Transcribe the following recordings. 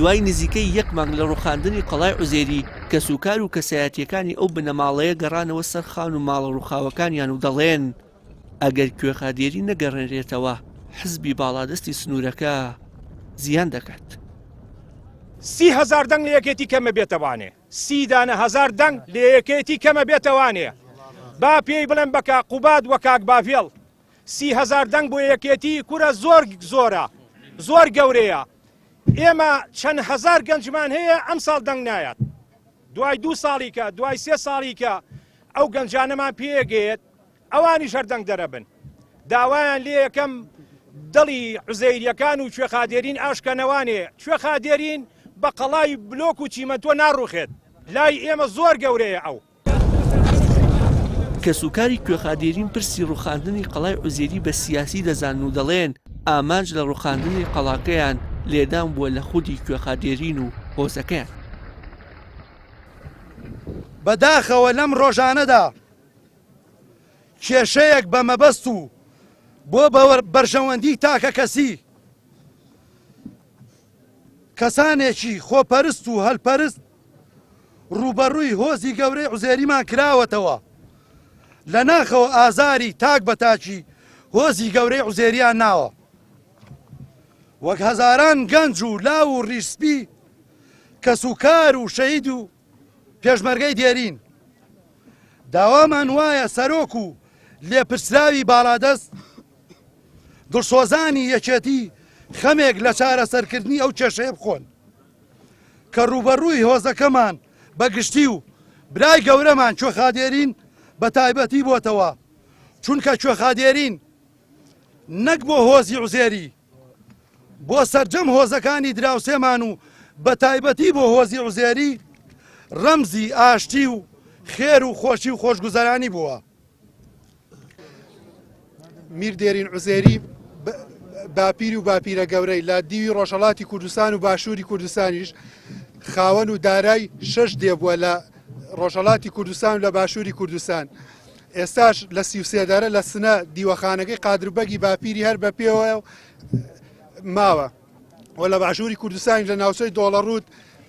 دوای نزیکەی یەک مانگ لە ڕووخاندنی قەڵای عوزێری، کەسوکار و کەسایەتییەکانی ئەو بنەماڵەیە گەڕانەوە سەر خان و ماڵە ڕووخاوەکانیان و دەڵێن، ئەگەر کوێخا دێرین نەگەڕێنرێتەوە، حزبی باڵادەستی سنوورەکە زیان دەکات. 30هەزار دەنگ لە یەکێتی کەمە بێتەوانێ سی دانە هەزار دەنگ لە یەکێتی کەمە بێتەوانێ با پێی بڵێم بە کاک قوباد وە کاک باڤێڵ 30هەزار دەنگ بۆ یەکێتی کورە زۆر زۆرە زۆر گەورەیە ئێمە چەند هەزار گەنجمان هەیە ئەمساڵ دەنگ نایات دوای دوو ساڵیکە دوای سێ ساڵیکە ئەو گەنجانەمان پێگەیەت ئەوانیش هەر دەنگدەرە بن داوایان لێ یەکەم دڵی عوزەیریەکان و کوێخادێرین ئاشکەنەوانێ کوێخادێرین بە قەڵای بلۆک و چیمەنتۆ ناڕوخێت لای ئێمە زۆر گەورەیە ئەو. کەسوکاری کوێخادێرین پرسی ڕوخاندنی قەڵای عوزێری بە سیاسی دەزانن و دەڵێن، ئامانج لە ڕوخاندنی قەڵاکەیان لێدان بووە لە خودی کوێخادێرین و هۆزەکەیان. بەداخەوە لەم ڕۆژانەدا کێشەیەک بە مەبەست و بۆ بەرژەوەندی تاکەکەسی کەسانێکی خۆپەرست و هەلپەرست ڕووبەڕووی هۆزی گەورەی عوزێریمان کراوەتەوە لە ناخەوە ئازاری تاک بە تاکی هۆزی گەورەی عوزێریان ناوە وەک هەزاران گەنج و لاو و ڕیشسپی کەسوکار و شەهید و پێشمەرگەی دێرین داوامان وایە سەرۆک و لێپرسراوی باڵادەست دڵسۆزانی یەکێتی خەمێک لە چارەسەرکردنی ئەو کێشەیە بخۆن کە ڕووبەڕووی هۆزەکەمان بە گشتی و برای گەورەمان کوێخادێرین بە تایبەتی بۆتەوە چونکە کوێخادێرین نەک بۆ هۆزی عوزێری بۆ سەرجەم هۆزەکانی دراوسێمان و بە تایبەتی بۆ هۆزی عوزێری ڕەمزی ئاشتی و خێر و خۆشی و خۆشگوزەرانی بووە. میر دێرین عوزێری باپیر و باپیرە گەورەی لە دیوی ڕۆژهەڵاتی کوردستان و باشووری کوردستانیش خاوەن و دارای شەش دێ بووە لە ڕۆژهەڵاتی کوردستان و لە باشووری کوردستان. ئێستاش لە 33 دەرە لە سنە دیوەخانەکەی قادربەگی باپیری هەر بە پێوە ماوە و لە باشووری کوردستانی لە ناوچەی دۆڵەڕووت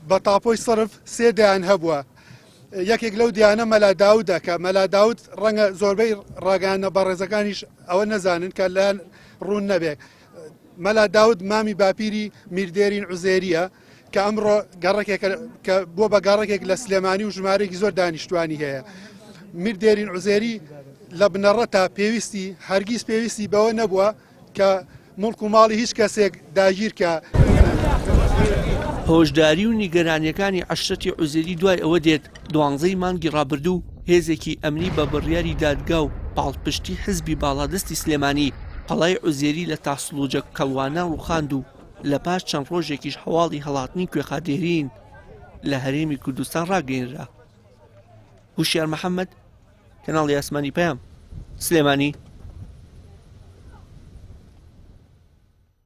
بە تاپۆی سەرف سێ دەیان هەبووە. یەکێک لەو دیانە مەلا داودە کە مەلا داود ڕەنگە زۆربەی ڕاگەیاندنە بەڕێزەکانیش ئەوە نەزانن کە لایەن ڕوون نەبێت مەلا داود مامی باپیری میردێرین عوزێریە کە ئەمڕۆ گەڕەکێکە کە بووە بە گەڕەکێک لە سلێمانی و ژمارەیەکی زۆر دانیشتوانی هەیە میردێرین عوزێری لە بنەڕەتا پێویستی هەرگیز پێویستی بەوە نەبووە کە موڵک و ماڵی هیچ کەسێک داگیر کا. هۆشداری و نیگەرانییەکانی عەشرەتی عوزێری دوای ئەوە دێت، دوانزەی مانگی ڕابردوو هێزێکی ئەمنی بە بڕیاری دادگا و پاڵپشتی حزبی باڵادەستی سلێمانی قەڵای عوزێری لە تاسڵوجە کەڵوانان ڕووخاند و لە پاش چەند ڕۆژێکیش هەواڵی هەڵاتنی کوێخا دێرین لە هەرێمی کوردستان ڕاگەیەنرا. هوشیار محەمەد، کەناڵی ئاسمانی پەیام، سلێمانی.